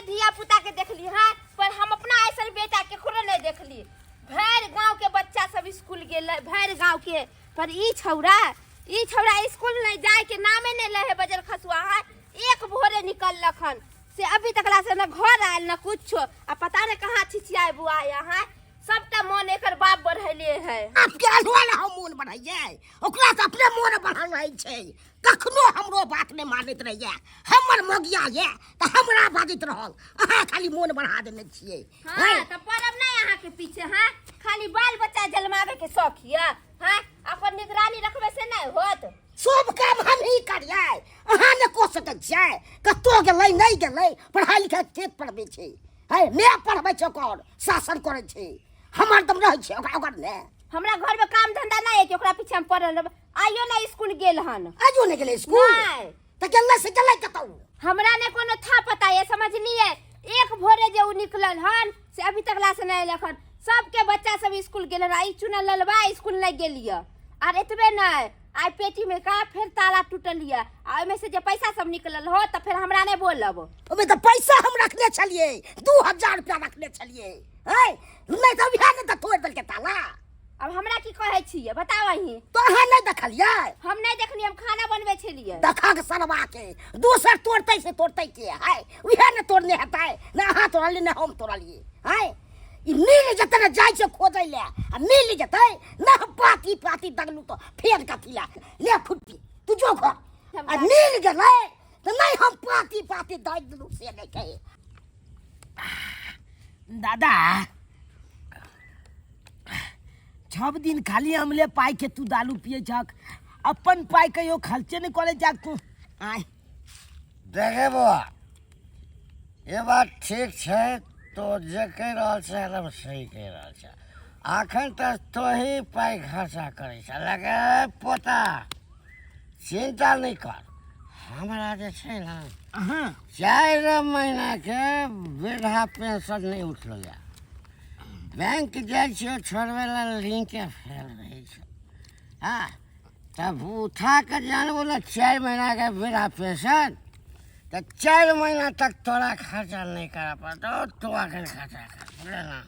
धिया पुता के देखली हाँ, पर हम अपना ऐसा बेटा केकरो नहीं देखली। भरि गांव के बच्चा सब स्कूल गेल, भरि गांव के, पर ई छौरा स्कूल नहीं जाए के नामे नहीं लहे। बजर खसुआ है, एक भोरे निकल हन से अभी तक ला से न घर आयल न कुछ, आ पता नहीं कहाँ छिछियाए बुआ यहाँ। सबटा मन एकर बाप बढ़ैले है। आपके अलुआ ने हम मोन बढ़ैये, ओकरा तऽ अपने मोन बढ़ल रहै छै। कखनो हमरो बात नहि मानैत रहैया। हमर मगिया ये तऽ हमरा बाजैत रहल, अहाँ खाली मोन बढ़ा देने छियै। हाँ, तऽ पड़ब नहीं अहाँ के पीछे। हाँ, खाली बाल बच्चा जलमावे के शौक ये। हाँ, अपन निगरानी रखबे से नहीं होत। सब काम हम ही करियै, अहाँ नहि कऽ सकै छियै। कतौ गेलै नहि गेलै, पढ़ाइ लिखाइ के पढ़बै छै? है मैं पढ़बै छै, ओकर शासन करै छै, हमर दम रहै छै, ओकरा ओकर ने। हमरा घर में काम धंधा नहीं है कि ओकरा पीछे हम पड़ल रहब। आइयो ना स्कूल गेल हन। आइयो नहि गेलै स्कूल? नहीं। तऽ गेलै से गेलै कतौ? हमरा ने कोनो था पता है, समझलिए? एक भोरे जे उ निकलल हन से अभी तक ला से नहीं अयलक हन। सबके बच्चा सब स्कूल गेल हन, आ ई चुनल ललबा स्कूल नहीं गेलिए। आर एतबे नहीं, आइ पेटी में का फेर ताला टूटल ये, आ ओहिमे से जे पैसा सब निकलल हो तऽ फेर हमरा नहीं बोलब। ओहिमे तऽ पैसा हम रखने छलियै, 2000 रुपया रखने छलियै है, नहि तऽ उएह ने तऽ तोड़ि देलकै ताला। अब हमरा की कहै छियै, बताउ अहीं। तऽ अहाँ नहि देखलियै? हम नहीं देखलियै, हम खाना बनबै छलियै। देखक सरवा के, दोसर तोड़तै से तोड़तै के है? उएह ने तोड़ने हेतै ने। अहाँ तोड़लियै ने हम तोड़लियै है। ई मिल जेतै ने, जाइ छै खोजै लए, आ मिल जेतै ने, हम पाती पाती दगलू तऽ फेर कथी लए ले खुट्टी, तू जो घर। आ मिल गेलै तऽ नहि हम पाती पाती दऽ देलू से नहि कहे। दादा, सब दिन खाली हमले पाई के तू दारू पिए छक, अपन पाई कहियो खर्चे नहीं करे जाक तू आय। देखे बौआ, ये बात ठीक छै, तो जे कहि रहल छै एकदम सही कहि रहल छै। अखन तक तोही पाइ खर्चा करै छ, लेकिन पोता चिंता नहि कर, हमरा जे छै ने 4 महीनाके वृद्धा पेंशन नहि उठलो यऽ। बैंक जाइ छियै छोड़बै लए, लिंके फेल रहै छै। हँ, तब उठा कऽ जानबो ने 4 महीनाके वृद्धा पेंशन, तऽ 4 महीना तक तोरा खर्चा नहि करऽ पड़तौ। तू अखन खर्चा कर, बुझले ने?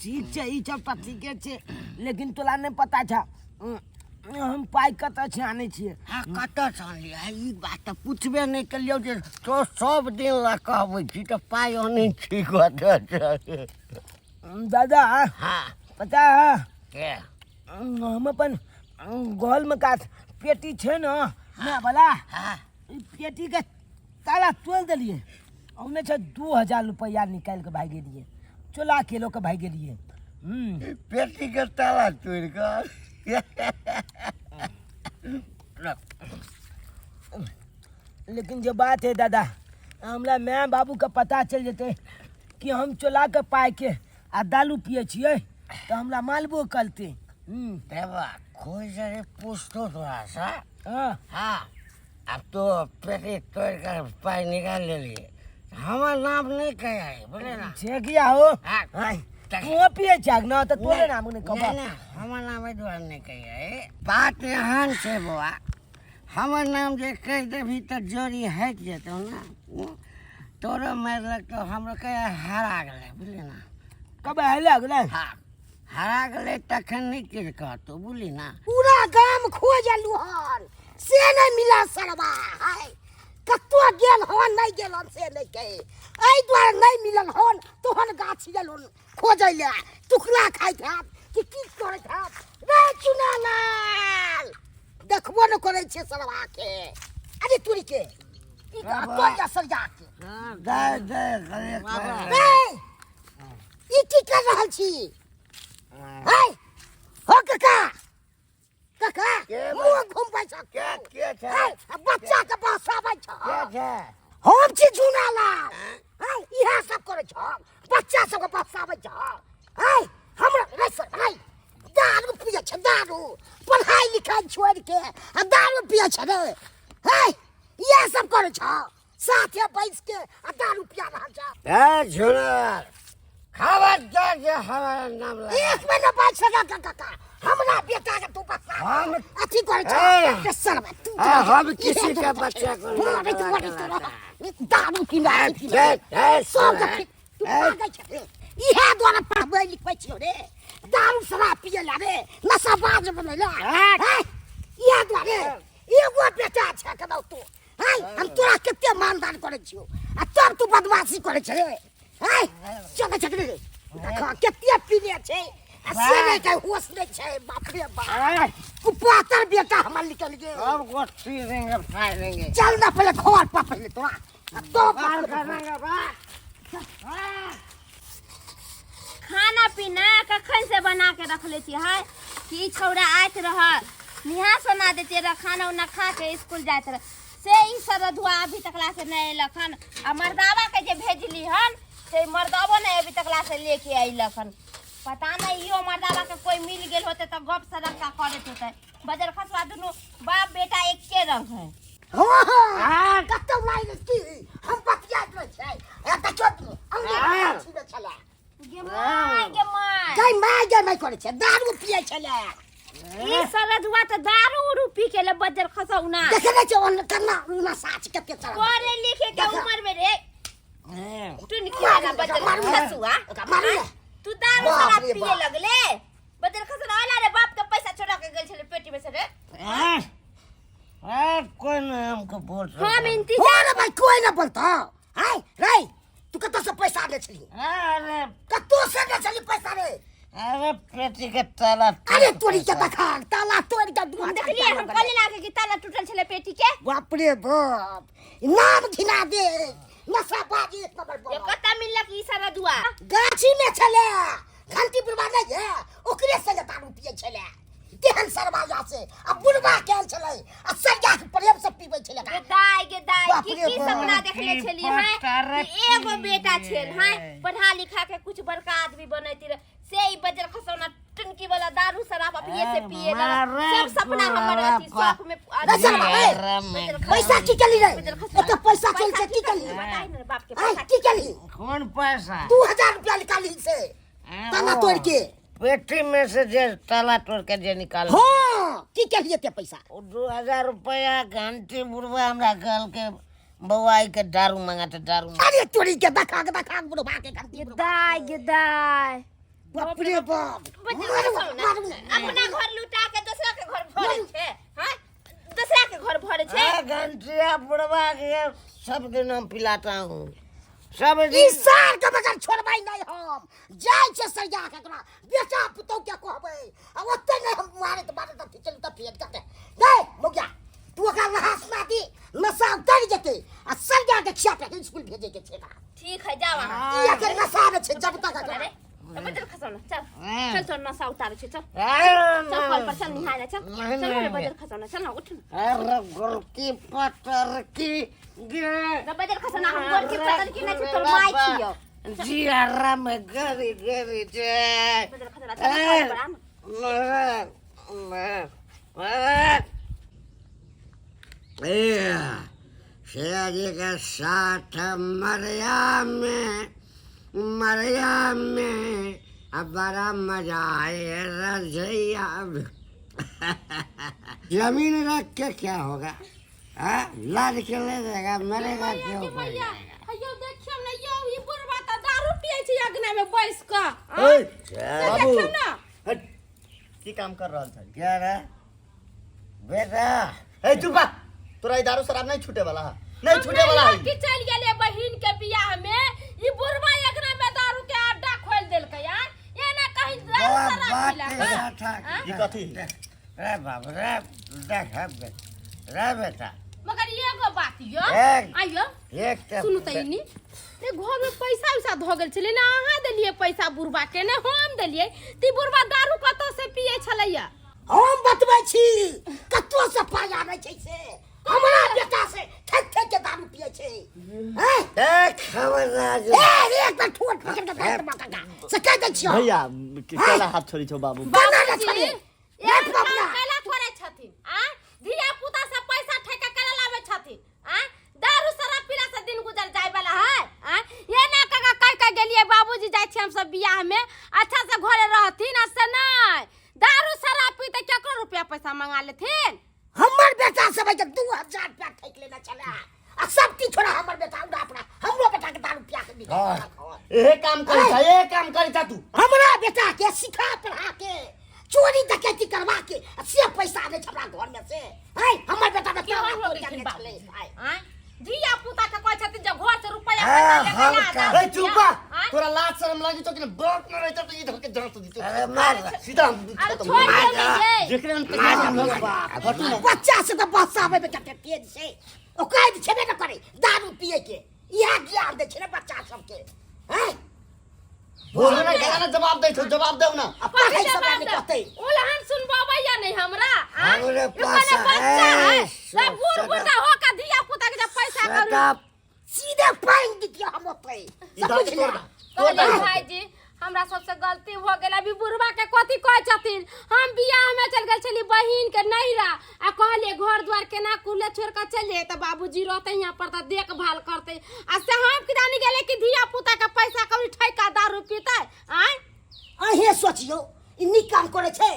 ठीक छै, ई सब तऽ ठीके छै, लेकिन तोरा नहि पता छ हम पाइ कतऽ छै आनै छियै। हँ, कतऽसँ अनलियै? ई बात तऽ पुछबे नहि केलियौ जे तो सब दिन लऽ कहबै छी तऽ पाइ अनै छी कतऽसँ? दादा। हँ। पता है? के? हम अपन घरमे का पेटी छै ने माय वाला, ई पेटी के ताला तोड़ि देलियै, ओहिमे छै 2000 रुपैआ, निकालि कऽ भागि गेलियै, चोला के लऽ कऽ भागि गेलियै। पेटी के ताला तोड़ि कऽ? लेकिन जे बात है दादा, हमरा माय बाबूके पता चलि जेतै कि हम चोला के पाइके आ दालू पियै छियै तऽ हमरा मालबो करतै। देवा, कोई जरे पूछतो तोरा से? हाँ। हाँ, अब तो पेटी तोड़ कर पाई निकाल लेलिए, हमर नाम नहीं कहे, बुझले ना? से किया हो? हाँ। तू पियै छाक न तऽ तोरे नाम नहि कहब। नहीं, हमर नाम एहि दुआरे नहि कहिए, बात एहन छै बौआ, हमर नाम जे कहि देबही तऽ जोड़ी हटि जेतौ ने। तोरो मारि लगतौ, हमरो कहे हरा गेलै, बुझली ना? कब हेला गेलै? हाँ, हरा गेलै तखन नहि किछु कहतौ, बुझली ना? पूरा गाम खोजलू हन से नहि मिलल सरवा है। कतौ गेल हन नहि गेल हन से नहि कहे। एहि दुआरे नहि मिलल हन, तोहन गाछ गेल हन खोजै लए, टुकला खाइत हैत कि की करैत हैत। रे चुनालाल, देखबो नहि करै छै सरवा के। अरे तुरी के ई तोड़ जा सरिया के। दे दे करे। रे, ई की कर रहल छी है? हो काका, काका। के? मुँह घुमबै छ? के के छै? है, आ बच्चा के बसाबै छ? के छै? हम छी झुनालाल है। इएह सब करै छ, बच्चा सबके बसाबै छ है। हमरा रे सर है, दारू पियै छै, दारू, पढ़ाई लिखाई छोड़ि के आ दारू पियै छै रे है। इएह सब करै छ, साथे बैस के आ दारू पिया रहल छ। ए झुनालाल, खबरदार जे हमारा नाम लगा। एक महीना बाइक सका काका। हमरा बेटा के तू बच्चा हम अथी करै ए! छै सरवा तू हाँ, हम किसी के बच्चा को नहीं मारे तू मारे दवा तू दारू पीना ए, ए, सब ए, के तू पागल छै इहे द्वारा पढ़बै लिखबै छियौ रे दारू शराब पिए ला रे नशाबाज बनै ला हैं इहे द्वारे एगो बेटा छै कदौ तू हैं हम तोरा कते मानदान करै छियौ आ तब तू बदमाशी करै छै रे हैं चल चल रे देख कते पीने छै आ से नहि के होश नहि छै बाप रे बाप कुपातर बेटा हमर निकल गेल सबको सी देंगे फाड़ देंगे चल ना पहले घर पर पहले तोरा आ तो बाल करेंगे बाल खाना पीना कखन से बना के रखले छी है कि ई छौड़ा आइत रह निहा सोना देते रह खाना उना खा के स्कूल जाइत रह से ई सरधुआ अभी तकला से नहीं अयलक हन आ मर्दावा के जे भेजली हन से मर्दावो नहीं अभी तकला से लेके अयलक हन पता नहीं इहो मर्दावा के कोई मिल गेल होते तो गप सरक्का करैत होते बजर खसवा दुनू बाप बेटा एके रंग है। हाँ हाँ कतौ लाइन की हम बतियाइत रहै छै आ देखियौ तू अंग्रेजी छिनै छलै गे माय गे माय गै माय गे माय करै छै दारू पियै छलै ई सरधुआ तो दारू उरू पी के ले बजर खसौना देखे नहि छै ओन केना नशा छै कते चढ़ल पढ़े लिखे के देखा। उम्र में रे तू निकला मारू बजर मारू खसुआ ओकरा मारू ने। तू दारू बाप शराब रे पिए बाप। लगले बजर खसुआ आला रे बाप के पैसा छोड़ा के गेल छले पेटी में से रे कोई नहीं हमको बोल हम सकता। इंतजार हो रे भाई कोई ना बोलता हाय रे तू कतौ से पैसा ले छली अरे कतौ से ले छली पैसा रे अरे पेटी के ताला अरे तोरी के देखा ताला तोड़ के दू हम देखलिए हम कहले लागे कि ताला टूटल छले पेटी के बाप रे बाप नाम घिना दे नशाबाजी एक नंबर ये बोल कता मिललक ई सारा दुआ गाछी में छले घंटी बुढ़वा नहीं है ओकरे संगे दारू पिए छले तेहन सरवाजा से आ बुढ़वा केहन छलै आ सरिया के प्रेम से पीबै छलै गे दाय गे दाय बाप की रे की बाप। सपना देखले छली हैं कि एगो बेटा छेल हैं पढ़ा लिखा के कुछ बड़का आदमी बनैती रहे से ई बजर खसौना टुनकी वाला दारू शराब अभिये से पिए लगल सब सपना हमर अथी शौक में नहीं सरवा, ए, पैसा की केली रे एते पैसा चल से की केली बताई ना बाप के आय पैसा की केली कौन पैसा 2000 रुपया निकाली से ताला तोड़ के पेटी में से जे ताला तोड़ के जे निकाल हाँ की केली एते पैसा 2000 रुपया घंटी बुढ़वा हमरा गल के बउआई के दारू मंगाते दारू अरे तोरी के देखा के देखा बुढ़वा के घंटी बुढ़वा दाय गे दाय बाप रे बाप बजर मारू खसौना मारू ने। अपना घर लुटा के दूसरा के घर भरे छे हैं दूसरा के घर भरे छे घंटिया बुढ़वा के सब दिन हम पिलाता हूँ सब ई दिन साल के बगैर छोड़बै नहीं हम जाइ छै सरिया के एकरा बेटा पुतहु के कहबै आ ओते नहि हम मारैत मारैत अथी चलू तऽ फेर कते गै मुगिया तू ओकरा नहा सुना दी नशा उतरि जेतै आ सरिया के खिया पिया के स्कूल भेजै के छै एकरा। ठीक है जाओ अहाँ ई एकर नशा मे छै जब तक एकरा अरे बजर खसौना चल चल चल नशा उतारे छे चल चल कल पर चल निहाय ले चल नहीं, चल नहीं, बजर खसौना चल ना उठ ना अरे गोरकी पतर की गे बजर खसौना हम गोरकी पतर की नहीं छी तोर माय छियो जी आराम में गरी गरी जे बजर खसौना चल कल पर आ ना शेर के साथ मरिया में अब बड़ा मजा आए रजैया जमीन रख के क्या होगा हाँ लाद के ले जाएगा मरेगा क्यों पड़ जाएगा हयौ देखियौ ने यौ ई बुढ़वा तऽ दारू पियै छै अगना में बैस कऽ ओए बाबू बाबू ना हट की काम कर रहल छै क्या रे बेटा ए चुप बा तोरा ई दारू शराब नहीं छूटे वाला है नहीं छूटे वाला है की चल गेलै बहिन के बियाह में ई बुढ़वा अगना में दारू के अड्डा खोल देलकै यार एना कहीं दारू शराब बात पिला ऐसा था ई कथी रे बाप रे देख रे बेटा मगर एगो बात यौ एक। आइयो एक तो सुनू तऽ इनी ए घर में पैसा उसा धऽ गेल छलै ने अहाँ देलियै पैसा बुढ़बा के ने हम देलियै तऽ ई बुढ़बा दारू कतऽ से पियै छलैया हम बतबै छी कतौ से पाइ आबै छै से हमरा बेटा से ठक ठक के दारू पियै छै हैं एक खबरदार ए एक बार ठोट पकड़ के दांत मार का से कह दै छियौ भैया केला हाथ छोड़ी छौ बाबू बना ने बाबूजी, छोड़ी एक एक काम बाबना कैला करै छथिन आ धिया पुता से पैसा ठेका कैला लाबै छथिन आ दारू शराब पीला से दिन गुजर जाय वाला है आ ये ना काका कह के गेलिए बाबूजी जाय छी हम सब बियाह में अच्छा से घरे रहथिन आ से नहीं दारू शराब मंगा लेथिन। हमर बेटा सब है 2000 रुपया ठकि लेने छलै आ सब किछु छोड़ा हमर बेटा उड़ा अपना हमरो बेटा के दारू पिया के निकाल देलक हन। एहे काम करै छा, एहे काम करै छा तू। हमरा बेटा के सिखा पढ़ा के चोरी डकैती करवा के आ से पैसा नहि छै हमरा घर में से है हमर बेटा के केहन ताला हो तोड़ि गेलखिन देने बाबू? छलै भाई। आँय? धिया पुता के कहै छथिन जे घर से रुपैआ हाँ, पैसा लेके हम ला का- दारू ए चुप पिया। बा, आँय? तोरा लाज शरम लागी तो कि बाप न रहता तो ई धर के जांच दितो। अरे मार सीधा अरे खत्म। छोड़ दे ने ये। जेकरे हम तक हटू ना। बच्चा सबके बसाबै में कते तेज छै ओकरा छेबे न करे दारू पिए के इएह ज्ञान दै छै ने बच्चा सबके हैं। बोलो ना, केना ना जवाब दै छौ, जवाब देऊ ना। आ पढ़ै कथी सब जवाब नहि दे? कहतै। ओलहन सुनबबैया नहीं हमरा, आँय? हमरे ई पास कहने बच्चा है, है, सब बूढ़ सदा- बूढ़ा हो के धिया पुता के जब पैसा Shut करू। up. सीधे पानि दितियै हम ओतै ई दाँत समझ तोड़ ले। दा, तोड़ दा। कहलियै भाईजी हमरा सबसे गलती हो गेल। अभी बुढ़वा के कथी कहै छथिन, हम बियाह में चल गेल छली बहिन के नैहरा आ कहलियै घर द्वार केना कुले छोड़ के चल जाइए तऽ बाबूजी रहते यहाँ पर तऽ देखभाल करते, आ से हम किदानी गेलै कि धिया पुता के पैसा कौड़ी ठैका दारू पीतै। आँय अहें सोचियौ ई नीक काम करै छै,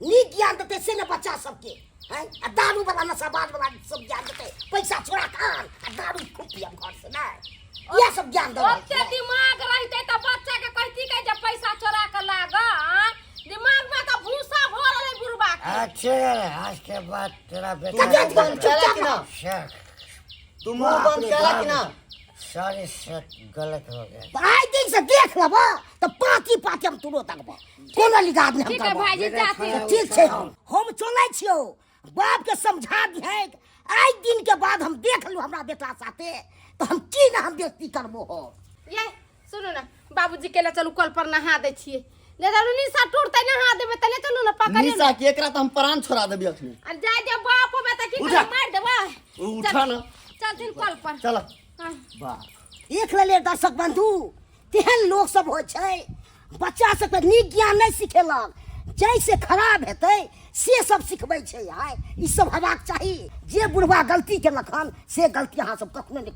नीक ज्ञान देतै से ने बच्चा सबके हैं, आ दारू वाला नशाबाज वाला सब ज्ञान देतै पैसा चोरा के आन आ दारू खूब पियब घर से, नहि इएह सब ज्ञान दऽ रहल ओते छै। दिमाग रहितै तऽ बच्चा के कहती के जे पैसा चोरा के लाग, आँय? दिमाग में तऽ भूसा भरल है बुढ़वा के। अच्छे आज के बाद तेरा तू बेटा मुंह बंद केला कि ना? सर तू मुंह बंद केला कि ना? सॉरी सर गलत हो गया। तऽ आइ दिन से देख लेबऽ तऽ पाँती पाँती हम तुरत तकबऽ, कोनो लिगाद नहि हम ठीक है करबऽ। भाईजी जाती। ठीक छै, हम चलै छियौ, बाप के समझा दिहैक आइ दिन के बाद हम देख लू हमरा बेटा साथे तऽ हम की ने हम बेइज्जती करबो हो। ये सुनू ना बाबूजी के ले चलू कल पर नहा दै छियै, ले चलू निशा टूटतै नहा देबै तऽ ले चलू ना पकड़ियौ ना। निशा के एकरा तऽ हम प्राण छोड़ा देबी अखनी। अरे जाय दे बाप होबे तऽ की उठा। करबै, मारि देबै। उठा ना। चलथिन कल पर। चल। हाँ। बाप। देख लेलियै दर्शक बंधु, तेहन लोक सब होइ छै बच्चा सबके नीक ज्ञान नहि सिखेलक, जैसे खराब हेतै से सब सिखबै छै। आइ ई सब हेबाक चाही, जे बुढ़वा गलती केलक हन से गलती अहाँ सब कखनो नहि।